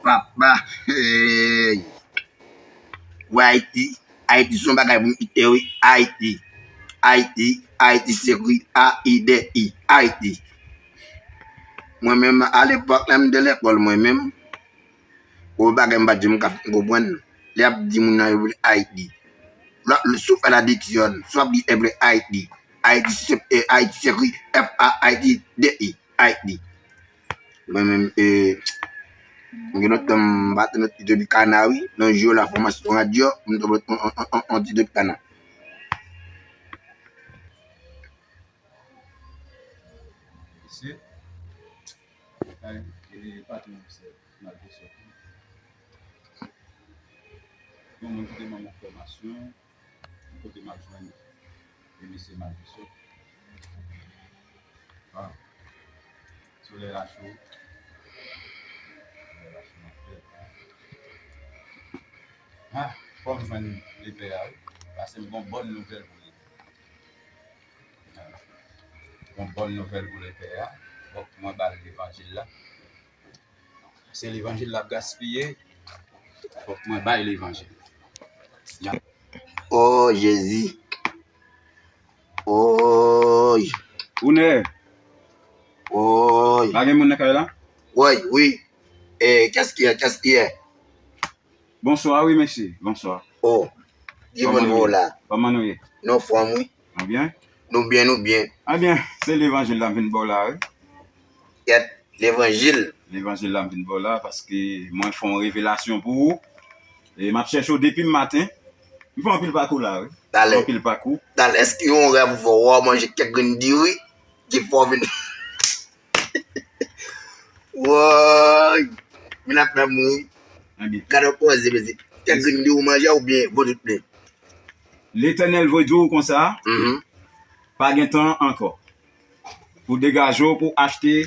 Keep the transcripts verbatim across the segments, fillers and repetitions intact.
Papa, hey. Ou Ayiti, Ayiti se yon bagay pou m kite wi. Ayiti, Ayiti, Ayiti se ekri A I D I, Ayiti. Mwen menm, alepòk la, m te lekòl mwen menm. Ou bagay m pa t janm ka fin konprann. Lè y ap di moun nan yo vle Ayiti. Lè, lè, si w fè ladiksyon, si w ap di ebre Ayiti. Ayiti se, e, Ayiti se ekri F A I T D I, Ayiti. Mwen menm, e, m gen lontan m pa tande yon ti Tropicana wi. Nan jou la fò m achte yon radyo, m tonbe yon, yon, yon, yon, yon ti Tropicana. Mesye, e, patwon misye, malgre sa. Yon moun ki te ban mwen fòmasyon, kote m ap jwenn e mesye Malviso. Ah, solèy la cho. Solèy la cho anpil. Ah, fò m jwenn lepè a wi. Paske m gon bòn nouvèl pou li. Ah, gon bòn nouvèl pou lepè a. Fòk mwen ba l levanjil la. Se levanjil l ap gaspiye. Fòk mwen bay levanjil. Oh, Jezi. Oy. Ou nè? Oy. Pa gen moun nan kay la? Woy, wi. E, qu'est-ce qu'il y a, qu'est-ce qu'il y a? Bonswa, wi, mesye. Bonswa. Oh, Divin Vola. Kòman nou ye? Nou anfòm, wi. Nou byen? Nou byen, nou byen. Ebyen, se levanjil la m vin ba w la, wi. Kèt, levanjil. Levanjil la m vin ba w la, paske mwen fè yon revelasyon pou ou. E m ap chèche w depi m maten. M fè anpil pakou la, wi. Talè. Anpil pakou. Talè, èske yon rèv ou fè w manje kèk grenn diri ki fè w vin. Woy! Vin ap fè m ri. Ebyen. Gade yon koze, mesye. Kèk grenn diri ou manje oubyen vant ou plen? Letènèl voye di w konsa, mhm, pa gen tan ankò pou degaje w pou achte,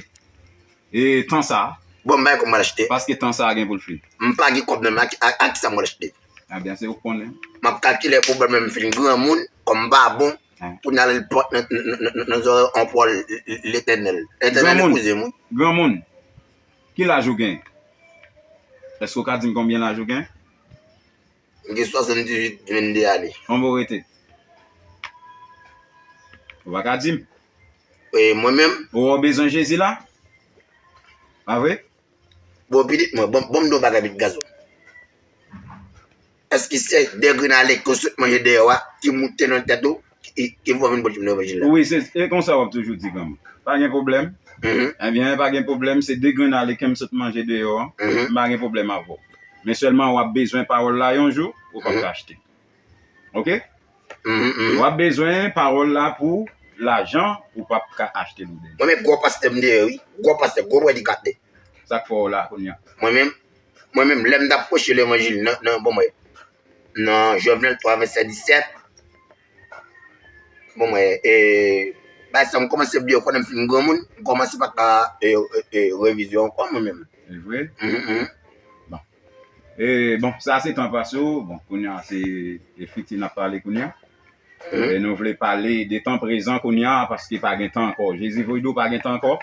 e, tan sa a. Bon, m pa gen kòb mwen achte. Paske tan sa a gen pou l fini. M pa gen kòb nan men, a, a, a kisa mwen achte? Ebyen, se ou k konnen. M ap kalkile pou mwen menm fin granmoun, kòm m pa bon, pou n al pòt nan, nan, nan, nan, nan zòrèy anpòl Letènèl. Letènèl epouze m, wi. Granmoun, ki laj ou gen? Èske w ka di m konbyen laj ou gen? M gen swasanndizuit, vennde ane. Konbyen w rete? Ou pa ka di m. E mwen menm? Ou wè w bezwen Jezi la? Pa vre? Bon, pitit mwen, bon, bon, m di w yon bagay, pitit gason. Èske se de grenn ale ke w sot manje deyò a ki moute nan tèt ou, ki, ki fè w vin pran levanjil la? Wi, se, e konsa w ap toujou di, granmoun. Pa gen pwoblèm. Mhm. Ebyen, pa gen pwoblèm, se de grenn ale ke m sot manje deyò a. Mhm. M pa gen pwoblèm avè w. Men sèlman w ap bezwen pawòl la yon jou, ou p ap ka achte. Oke? Mhm, mhm. W ap bezwen pawòl la pou lajan, ou p ap ka achte l ou deja. Mwen menm gwo pastè m te ye, wi. Gwo pastè, gwo predikatè. Sa k fè w la kounye a? Mwen menm, mwen menm, lè m t ap preche levanjil nan, nan, bon, mwen, nan Jovenel twa, vèsè disèt, bon, mwen, e, bay sa m kòmanse bliye, konnen m fin granmoun, m kòmanse pa ka, e, e, e, revize ankò mwen menm. Se vre? Mhm, mhm. Bon. E, bon, sa se tan pase w. Bon, kounye a se, e, fiti n ap pale kounye a. Mhm. E nou vle pale de tan prezan kounye a, paske pa gen tan ankò. Jezi voye di w pa gen tan ankò.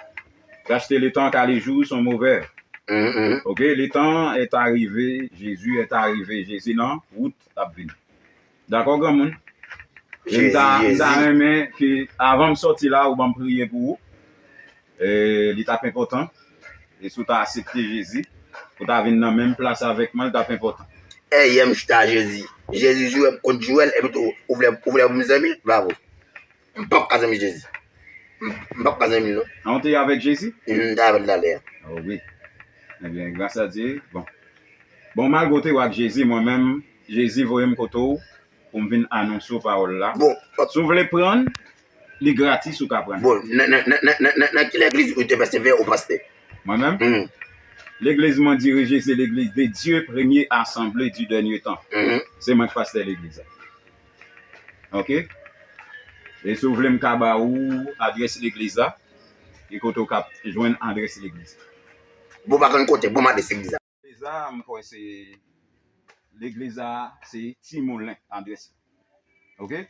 Racheter le temps car les jours sont mauvais. Mhm, mhm. Oke, le temps est arrivé, Jésus est arrivé, Jezi nan wout l ap vini. Dakò, granmoun? E m ta, Jezi, m ta Jezi. Renmen ke avan m sòti la, ou ban m priye pou ou. E, li t ap enpòtan. E si w ta aksepte Jezi, pou w ta vin nan menm plas avèk mwen, li t ap enpòtan. E yè m chita a Jezi. Jezi joure m kont joure l, epi tou, ou vle, ou vle pou m zanmi l? Bravo. M p ap ka zanmi Jezi. M, m p ap ka zanmi l, non. An, w te avèk Jezi? Mhm, m te avè l talè a. Oh wi. Ebyen, gras a Dye, bon. Bon, malgre w te wè ak Jezi, mwen menm, Jezi voye m kote w pou m vin anonse w pawòl la. Bon. Si w vle pran l, li gratis, ou ka pran l. Bon, nan, nan ki legliz ou te pèsevere ou pastè? Mwen menm? Hmm. Legliz mwen dirije, se legliz de Dieu Premier Assemblée du Dernier Temps. Mhm. Se mwen k pastè legliz la. Oke? E si w vle m ka ba ou adrès legliz la, e kote w ka jwenn adrès legliz la. Bon, pa konn kote, bon, m adrès legliz la. Legliz la, m kwè se, legliz la, se Ti Moulin adrès li. Oke?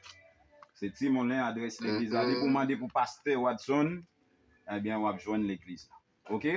Se Ti Moulin adrès legliz la. Depi w mande pou pastè Wadson, ebyen, w ap jwenn legliz la. Oke?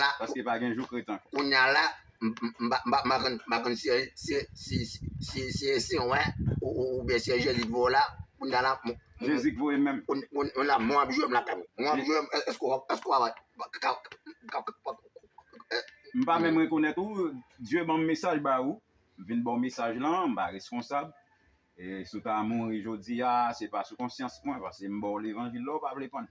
la, paske pa gen jou k ret ankò. Kounye a la, m, m, m pa, m pa, m pa konn, m pa konn si, si, si, si, si, si se mwen, ou, ou, oubyen si se Jezi ki voye w la, kounye a la, m, m, Jezi k voye m menm. Koun-, koun-, kounye a la, mwen w ap jwe m lakay mwen. Mwen w ap jwe m, èske w, èske w ap, ka, ka, ka, ka, eh, M pa menm rekonèt ou, Dye ban m mesaj ba ou, m vin ba w mesaj lan, m pa reskonsab. E si w ta mouri jodi a, se pa sou konsyans mwen, paske m ba w levanjil la, ou pa vle pran.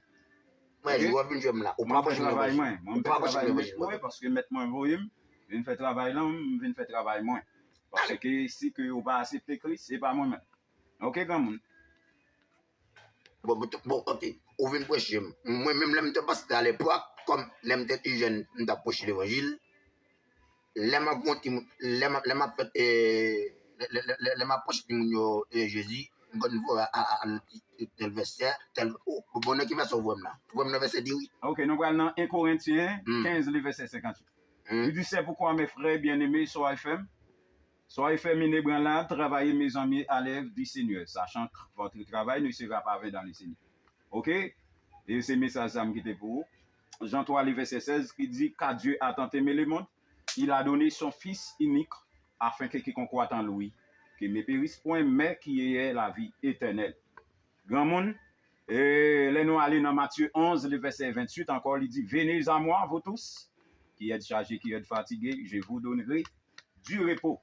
Mwen, Ok? Jezi, w ap vin jwe m la. Ou Mwen pa fè pran travay levanjil. Mwen, mwen Ou fè pa pran travay mwen, levanjil, mwen, paske mèt mwen voye m, vin fè travay lan, m vin fè travay mwen. Paske si ke ou pa aksepte Kris, se pa mwen menm. Ok, granmoun? Bon, bon, bon, ok. Ou vin preche m. Mwen menm, lè m te pastè alepòk, kòm lè m te pi jèn, m t ap preche levanjil. Lè m ap fè yon timoun, lè m ap, lè m ap fè, eh, lè, lè, lè, lè, lè m ap preche timoun yo, eh, Jezi, m konn voye a, a, a, a, tèl vèsè, tèl, oh, bon, nan ki vèsè ou voye m la? Ou voye m nan vèsè di wi. Ok, nou pral nan en Korentyen Hmm. kenz, le vèsè senkantuit. Hmm. Li di, c'est pourquoi, mes frères bien-aimés, soyez fermes, soyez fermes, inébranlables, travaillez, mes amis, à l'œuvre du Seigneur, sachant que votre travail ne sera pas vain dans le Seigneur. Ok? E se mesaj sa m kite pou ou. Jan twa, le vèsè sèz, ki di, Car Dieu a tant aimé le monde, il a donné son Fils unique, afin que quiconque croit en lui, que ne périsse point, mais qu'il ait la vie éternelle. Granmoun, e lè nou ale nan Matye onz, le vèsè ventuit ankò, li di, Venez à moi, vous tous, qui êtes chargés, qui êtes fatigués, je vous donnerai du repos.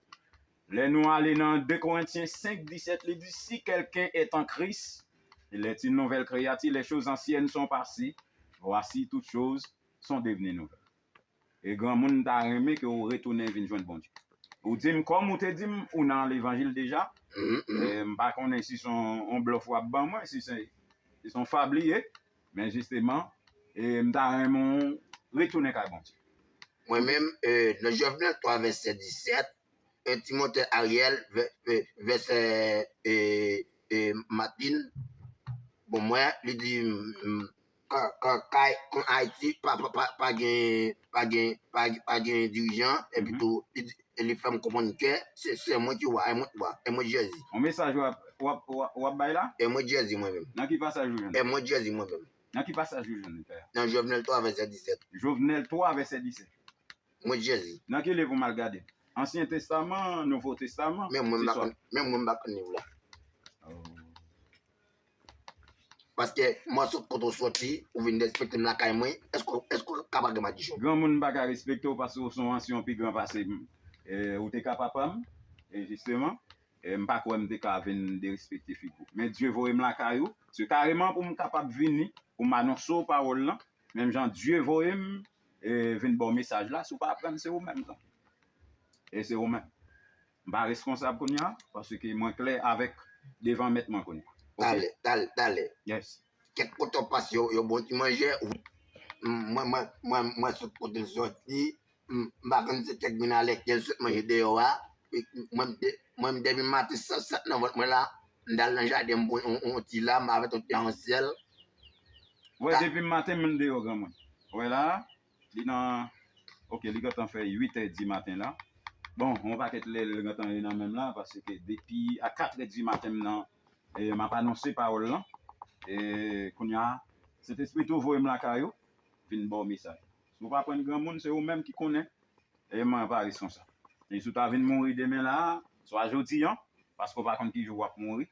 Lè nou ale nan de Korentyen senk disèt, li di, Si quelqu'un est en Christ, il est une nouvelle créature, les choses anciennes sont passées, voici toutes choses sont devenues nouvelles. E granmoun, m ta renmen ke ou retounen vin jwenn Bondye. Ou di m, kòm ou te di m, ou nan levanjil deja. Mhm, mhm. E m pa konnen si se yon, yon blòf w ap ban mwen, si se, si se yon fab li ye. Men jisteman, e m ta renmen w retounen kay Bondye. Mwen menm, e, nan Jovenel twa, vèsè disèt, e, Timote Ariel, vè-, vè-, vèsè, e, e, Matin, bon, mwen, li di, m, m, kan, kan, kay, kan Ayiti, pa, pa, pa, pa gen, pa gen, pa, pa gen dirijan, epi Mhm. tou, li di, e li fè m konprann ke se, se mwen ki wa, e mwen wa, e mwen Jezi. Yon mesaj w ap, w ap, w ap, w ap bay la? E mwen Jezi mwen menm. Nan ki pasaj ou jwenn? E mwen Jezi mwen menm. Nan ki pasaj ou jwenn li, frè? Nan Jovenel twa, vèsè disèt. Jovenel twa, vèsè disèt. Mwen Jezi. Nan ki liv ou m al gade? Ansyen Testaman, Nouvo Testaman? Men mwen m pa konn, men mwen m pa konn liv la. Oh. Paske mwen sot kote w soti, ou vin derespekte m lakay mwen, èske, èske w ka pa gen madichon? Granmoun m pa ka respekte w paske w se yon ansyen, w pi gran pase m. E, ou te ka papa m, e jisteman, e, m pa kwè m te ka vin derespekte figi w. Men Dye voye m lakay ou, se kareman pou m kapab vini, pou m anonse w pawòl lan, menm jan Dye voye m, e, vin ba w mesaj la, si w pa aprann, se ou menm, tanpri. E se ou menm. M pa reskonsab kounye a, paske mwen klè avèk devan mèt mwen kounye a. Ok? Talè, talè, talè. Yes. Kèk kote w pase, yo, yo bon ti manje, ou, m, mwen, mwen, mwen, mwen sot kote m soti, m, m pa konn se kèk vin alèkèl sot manje deyò a, e, mwen, m de-, mwen, m depi maten san sèt nan vant mwen la, m t al nan jaden m pran yon, yon, yon ti lam avèk yon ti aransyèl. Wè, depi maten, m deyò, granmoun. Wè la, Li nan, ok, li gentan fè uit è di maten la. Bon, yon pakèt lè li gentan ye nan men m la, paske depi a kat è di maten m nan, e, m ap anonse pawòl lan. E, kounye a, Sentespri tou voye m lakay ou, vin ba w mesaj. Si w pa pran granmoun, se ou menm ki konnen, e mwen pa reskonsab. E si w ta vin mouri demen la, swa jodi an, paske w pa konn ki jou w ap mouri,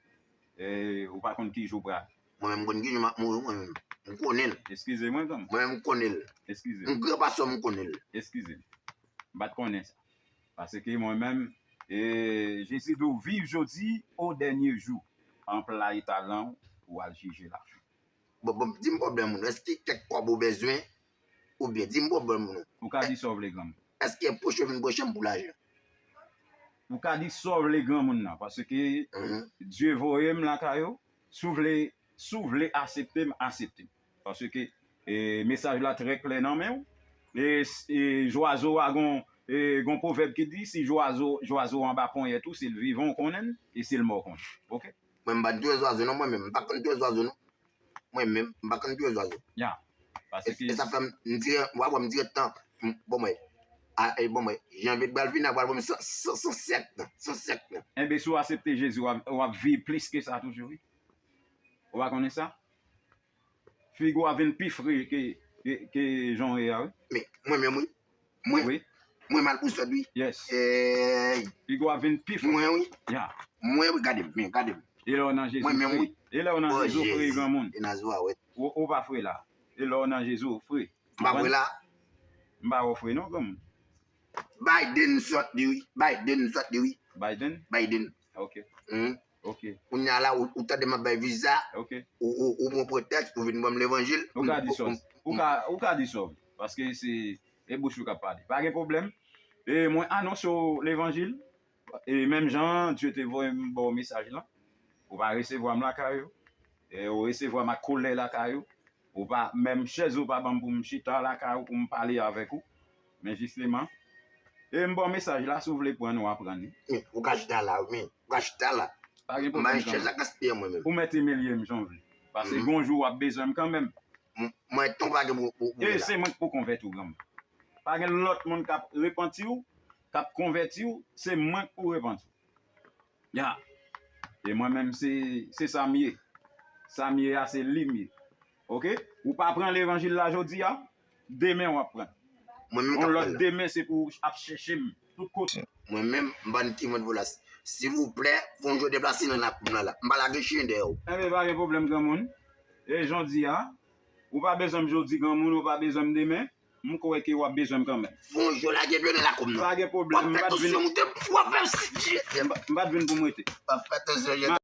e ou pa konn ki jou w pral. Mwen menm, m konn ki jou m ap mouri, mwen menm. M konnen l. Eskize mwen, granmoun. Mwen menm, m konnen l. Eskize. M gran pastè, m konnen l. Eskize. M pa t konnen sa. Paske mwen menm, e, Jezi di w, viv jodi o dènye jou. Anplwaye talan w pou w al jije lajan. Bon, bon, di m pwoblèm ou non. Èske kèk kòb ou bezwen? Oubyen, di m pwoblèm ou non. Ou ka di sa w vle, granmoun. Èske pwoche vin pwoche m pou lajan? Ou ka di sa w vle, granmoun nan, paske Mhm. Dye voye m lakay ou. Si w vle, si w vle aksepte m, aksepte m. Paske, e, mesaj la trè klè nan men w. E, e zwazo a gon, e, gon pwovèb ki di, si zwazo, zwazo anba ponyèt ou, si l vivan, w konnen l, e si l mò, w konnen l. Oke? Mwen, m pa t touye zwazo, non, mwen menm. M pa konn touye zwazo, non. Mwen menm, m pa konn touye zwazo. Ya. E, paske e sa fè m, m dirè, w a wè m dirè tan. M, bon, mwen, a, e, bon, mwen, janvye pral vini, a pral ban m san, san, san sèt nan, san sèt nan. Enben, si w aksepte Jezi, w ap, w ap viv plis ke sa toujou, wi. Ou pa konnen sa? Figi w a vin pi fre ke, ke, ke jan w ye a, wi. Men, mwen menm, wi. Mwen, wi. Mwen mal pou sòt, wi. Yes. Ey. Figi w a vin pi fre. Mwen, wi. Ya. Mwen, wi, gade m, men, gade m. E lè w nan Jezi, mwen menm, wi. E lè w nan Jezi, w fre, granmoun. E nan zwa, wè. Ou, ou pa fre la. E lè w nan Jezi, w fre. M pa fre la. M pa wè w fre, non, granmoun. Biden sòt li, wi. Biden sòt li, wi. Biden? Biden. Ok. Mhm. Ok. Kounye a la, ou, ou tande m ap bay viza. Ok. Ou, ou, ou pran pretèks, ou vin ban m levanjil. Ou ka di sa. Ou ka, ou ka di sa. Paske se, e bouch ou k ap pale. Pa gen pwoblèm. E mwen anonse w levanjil. E menm jan Dye te voye m ba w mesaj lan. Ou pa resevwa m lakay ou. E ou resevwa m ak kolè lakay ou. Ou pa, menm chèz ou pa ban m pou m chita lakay ou, pou m pale avèk ou. Men jisteman, e m ba w mesaj la, si w vle pran l, w a pran li. Men, ou ka chita la, men, ou ka chita la. Pa gen pwoblèm, chèz la gaspiye mwen menm. Ou mèt imilye m jan w vle. Paske gon jou w ap bezwen m kanmenm. M, mwen, ton pa gen pou, pou, pou. E se mwen k pou konvèti w, granmoun. Pa gen lòt moun k ap repanti w, k ap konvèti w, se mwen k pou repanti w. Ya. E mwen menm, se, se sa m ye. Sa m ye a, se li m ye. Oke? Ou pa pran levanjil la jodi a, demen w ap pran. Mwen menm, yon lòt demen, se pou w ap chèche m tout kote. Mwen menm, m pa n ti mwen volas. Silvouplè, fè yon jou deplase nan lakou m nan la. M pa lage chen dèyè w. Enben, pa gen pwoblèm, granmoun. E jodi a, ou pa bezwen m jodi, granmoun, ou pa bezwen m demen. M kwè ke w ap bezwen m kanmenm. Fè yon jou lage pye nan lakou m nan. Pa gen pwoblèm, m pa t vin. W ap fè tansyon moute, w ap fè m si. M pa, m pa t vin pou m rete. W ap fè tansyon,